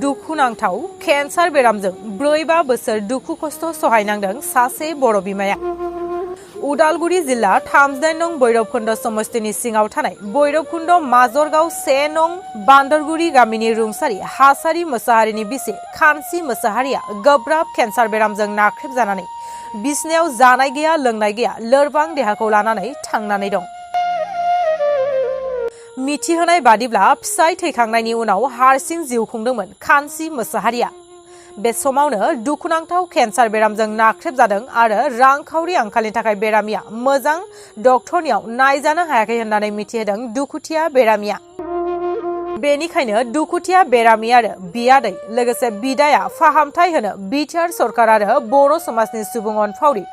दुखुनांथाव केन्सार बेरामजों 4-5 बोसोर दुखु खस्थ' सहायनांदों सासे बर' बिमाया। उदालगुरि जिल्ला 38 नं भैरबकुन्द समस्तिनि सिङाव थानाय भैरबकुन्द माजरगाव 1 नं बान्दरगुरि गामिनि रुंसारि हासारि मोसाहारिनि बिसि खानसि मोसाहारिया गोब्राब केन्सार बेरामजों नाख्रेबजानानै बिसनायाव जानाय गैया लोंनाय गैया लोरबां देहाखौ लानानै थांनानै दं। मिथिहोनाय बादिब्ला फिसाय थैखांनायनि उनाव हारसिं जिउ खुंदोंमोन खानसि मोसाहारिया। बे समावनो दुखुनांथाव केन्सार बेरामजों नाख्रेबजादों आरो रांखावरि आंखालनि थाखाय बेरामिया मोजां डक्टरनियाव नायजानो हायाखै होननानै मिथिहोदों दुखुथिया बेरामिया। बेनिखायनो दुखुथिया बेरामि आरो बियादै लोगोसे बिदाया फाहामथाय होनो बिटिआर सरकार आरो बर' समाजनि सुबुं अनफावरि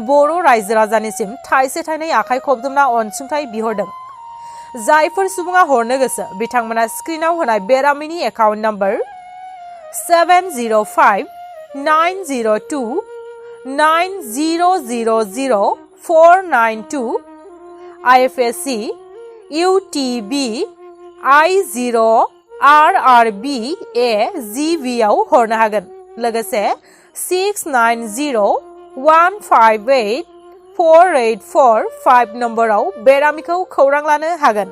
बर' रायजो राजानिसिम थाइसे थाइनै आखाइ खबजोबना अनसुंथाइ बिहरदों। जायफोर सुबुङा हरनो गोसो बिथांमोना स्क्रिनाव होनाय बेरामिनि account number 7059009000492 IFSC UTB I0RRBAGV आव हरनो हागोन। लोगोसे 6901584845 नम्बराव बेरामिखौ खौरां लानो हागोन।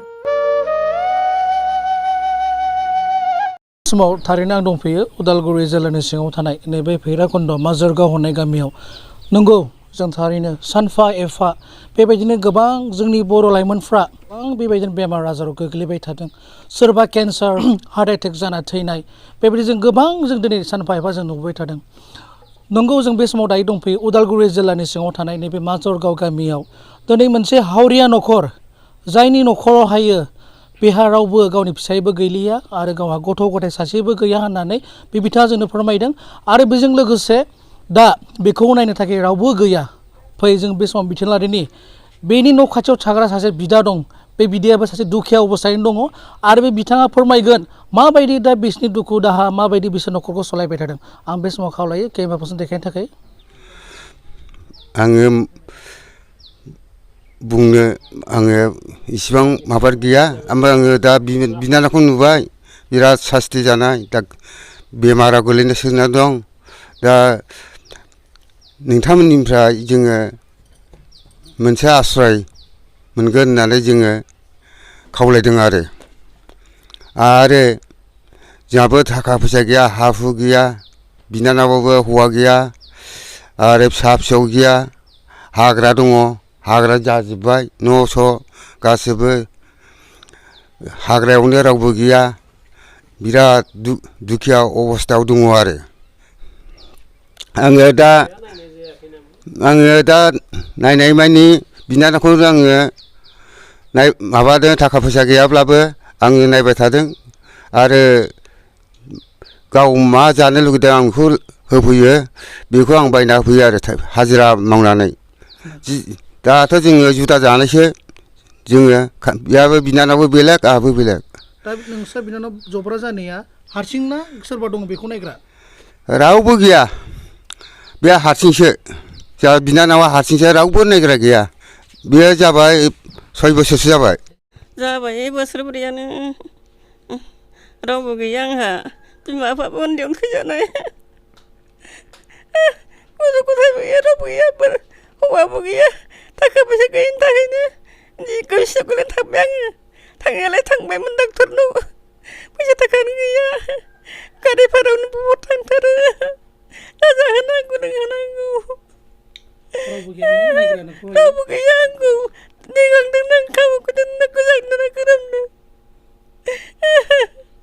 समाव थारैनो आं दंफैयो उदालगुरि जिल्लानि सिङाव थानाय नैबे भैरबकुन्द माजरगाव होननाय गामियाव। नंगौ, जों थारैनो सानफा एफा बेबायदिनो गोबां जोंनि बर' लाइमोनफ्रा गोबां बेबायदिनो बेमार आजाराव गोग्लैबाय थादों। सोरबा केन्सार, हार्ट एटेक जाना थैनाय, बेबायदि जों गोबां जों दिनै सानफा एफा जों नुबाय थादों। नंगौ, जों बे समाव दायो दंफैयो उदालगुरि जिल्लानि सिङाव थानाय नैबे माजरगाव गामियाव। दिनै मोनसे हावरिया न'खर, जायनि न'खराव हायो बेहा रावबो गावनि फिसायबो गैलिया आरो गावहा गथ' गथाय सासेबो गैया होननानै बे बिथाङा जोंनो फोरमायदों। आरो बेजों लोगोसे दा बेखौ नायनो थाखाय रावबो गैया। फै जों बे समाव बिथोन लादोंनि बेनि न' खाथियाव थाग्रा सासे बिदा दं। बे बिदायाबो सासे दुखिया अबस्थायैनो दङ आरो बे बिथाङा फोरमायगोन माबायदि दा बिसोरनि दुखु दाहा माबायदि बिसोर न'खरखौ सालायबाय थादों। आं बे समाव खावलायो केमेरा पार्सन देखायनो थाखाय। आङो इसिबां माबा गैया, ओमफ्राय आङो दा बिनानावखौ नुबाय बिराद सास्ति जानाय, दा बेमाराव गोलैना सोना दं। दा नोंथांमोननिफ्राय जोङो मोनसे आश्रय मोनगोन होननानै जोङो खावलायदों आरो जोंहाबो थाखा फैसा गैया, हा हु गैया, बिनानावाबो हौवा गैया आरो फिसा फिसौ गैया, हाग्रा दङ, हाग्रा जाजोब्बाय, न' स' गासैबो हाग्रायावनो रावबो गैया, बिराद दुखिया अबस्थायाव दङ आरो। आङो दा नायनाय मानि बिनानावखौ आङो माबादों, थाखा फैसा गैयाब्लाबो आङो नायबाय थादों आरो गाव मा जानो लुगैदों आं बेखौ होफैयो, बेखौ आं बायना होफैयो आरो हाजिरा मावनानै। दाथ' जोङो जुदा जानायसो, जोङो बेहाबो बिनानावबो बेलेग आंहाबो बेलेग। दा नोंस्रा बिनानाव जब्रा जानाया हारसिं ना सोरबा दङ बेखौ नायग्रा? रावबो गैया, बे हारसिंसो। जोंहा बिनानावा हारसिंसो, रावबो नायग्रा गैया। बेयो जाबाय 6 बोसोरसो जाबाय। बोसोरब्रैयानो रावबो गैया आंहा। बिमा बिफाबो उन्दैयावनो थैजानाय, गथ' गथायबो गैया, रावबो गैया, हौवाबो गैया। थाखा फैसा गैयिनि थाखायनो जि गोसो गले थांबाय आङो। थांनायालाय थांबायमोन डाक्टरनाव, फैसा थाखायानो गैया। गारि भारायावनो बहुत थांथारो। दा जाहोनांगौ लोंहोनांगौ, रावबो गैया आंखौ दैखांदों आं खामाखौ दोननो गोजांदों गोरोमनो।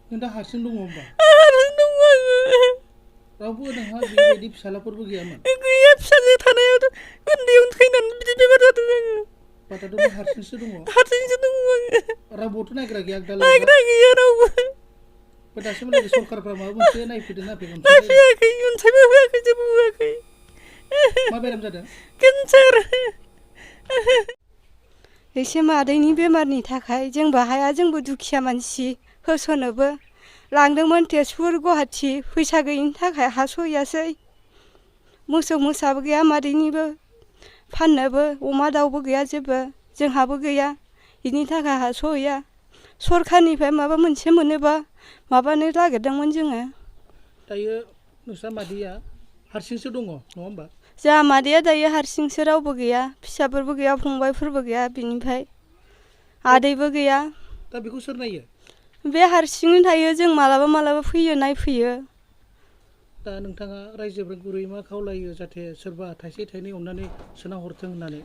नों दा हारसिं दङ होमबा? हारसिं दङ आङो। रावबो नोंहा बेबायदि फिसालाफोरबो गैयामोन? गैया, फिसाजो थानायाव उन्दैयावनो थैनानै बिदि बेमार जादों आङो। बाथाथ' हारसिंसो दङ? हारसिंसो दङ आङो। रावबोथ' नायग्रा गैया? नायग्रा गैया रावबो। दासिमहालागै सरकारफ्रा माबा मोनसे नायफैदों ना फैयाखै? नायफैयाखै, अनसायबो होआखै, जेबो होआखै। मा बेराम जादों? केन्सार। एसे मादैनि बेमारनि थाखाय जोंबो हाया, जोंबो दुखिया मानसि, होसोनोबो लांदोंमोन तेजपुर गुवाहाटि, फैसा गैयिनि थाखाय हास'हैयासै। मोसौ मोसाबो गैया मादैनिबो, फाननोबो अमा दाउबो गैया, जेबो जोंहाबो गैया। बिनि थाखाय हास'हैया। सरकारनिफ्राय माबा मोनसे मोनोबा माबानो नागिरदोंमोन जोङो। दायो नोंस्रा मादैया हारसिंसो दङ नङा होमबा? जोंहा मादैया दायो हारसिंसो रावबो गैया फिसाफोरबो गैया फंबायफोरबो गैया बिनिफ्राय आदैबो गैया। दा बेखौ सोर नायो? बे हारसिंनो थायो जों मालाबा मालाबा फैयो नायफैयो। दा नोंथाङा रायजोफोर गुरै मा खावलायो जाहाथे सोरबा थाइसे थाइनै अननानै सोना हरथों होननानै?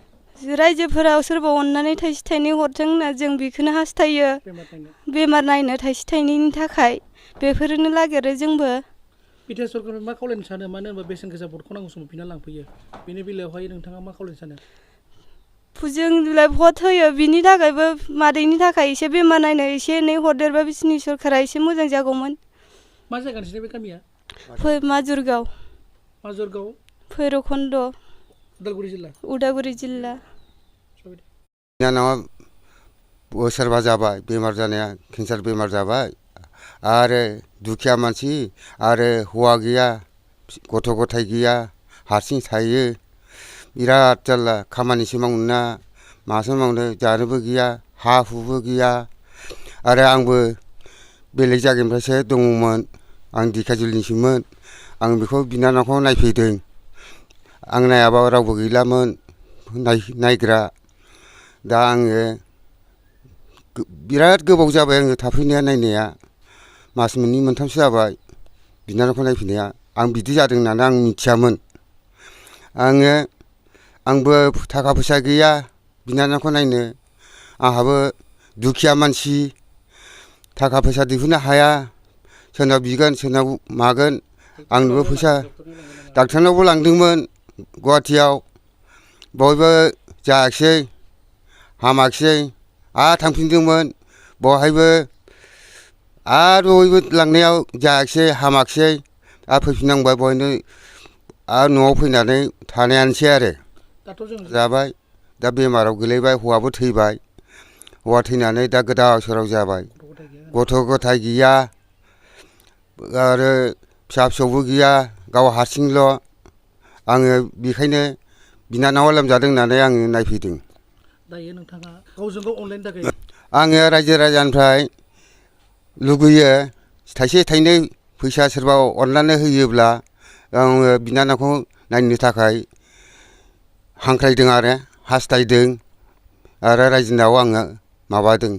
रायजोफोराव सोरबा अननानै थाइसे थाइनै हरथों होनना जों बेखौनो हास्थायो। बेमार नायनो थाइसे थाइनैनि थाखाय बेफोरनो नागिरो जोंबो। बिटिआर सरकारनिफ्राय मा खावलायनो सानो? मानो होनबा बेसेन गोसा भटखौ नांगौ समाव बिना लांफैयो। बेनि बेलायावहाय नोंथाङा मा खावलायनो सानो? जोंलाय भट होयो बिनि थाखायबो मादैनि थाखाय एसे बेमार नायनो एसे एनै हरदेरबा बिसोरनि सरकारा एसे मोजां जागौमोन। मा जायगा नोंसिनि बे गामिया? माजुरगाव भैरबखुन्द उदालगुरि जिल्ला। बिनानावा बोसोरबा जाबाय बेमार जानाया केन्सार बेमार जाबाय आरो दुखिया मानसि आरो हौवा गैया गथ' गथाय गैया हारसिं थायो बिराद जारला खामानिसो मावनो मासो मावनो जानोबो गैया हा हुबो गैया आरो आंबो बेलेग जायगानिफ्रायसो दङमोन आं दिखाजुलिनिसोमोन आं बेखौ बिनानावखौ नायफैदों आं नायाबा रावबो गैलामोन नायग्रा दा आङो बिराद गोबाव जाबाय आङो थाफैनाया नायनाया मास मोननै मोनथामसो जाबाय बिनानावखौ नायफैनाया आं बिदि जादों होननानै आं मिथियामोन आंबो थाखा फैसा गैया बिनानावखौ नायनो आंहाबो दुखिया मानसि थाखा फैसा दिहुननो हाया सोरनाव बिगोन सोरनाव मागोन आंनोबो फैसा डाक्टारनावबो लांदोंमोन गुवाहाटियाव बयबो जायाखिसै हामाखिसै आरो थांफिनदोंमोन बहायबो आरो बयबो लांनायाव जायाखिसै हामाखिसै आरो फैफिननांबाय बहायनो आरो न'आव फैनानै थानायानोसै आरो जाबाय दा बेमाराव गोलैबाय हौवाबो थैबाय हौवा थैनानै दा गोदाव सोराव जाबाय गथ' गथाय गैया आरो फिसा फिसौबो गैया गाव हारसिंल' आङो बेखायनो बिनानावा लोमजादों होननानै आङो नायफैदों। दायो नोंथाङा गावजों गाव अनलायनो थाखाय आङो रायजो राजानिफ्राय लुगैयो थाइसे थाइनै फैसा सोरबा अननानै होयोब्ला आङो बिनानावखौ नायनो थाखाय हांख्रायदों आरो हास्थायदों आरो रायजोनाव आङो माबादों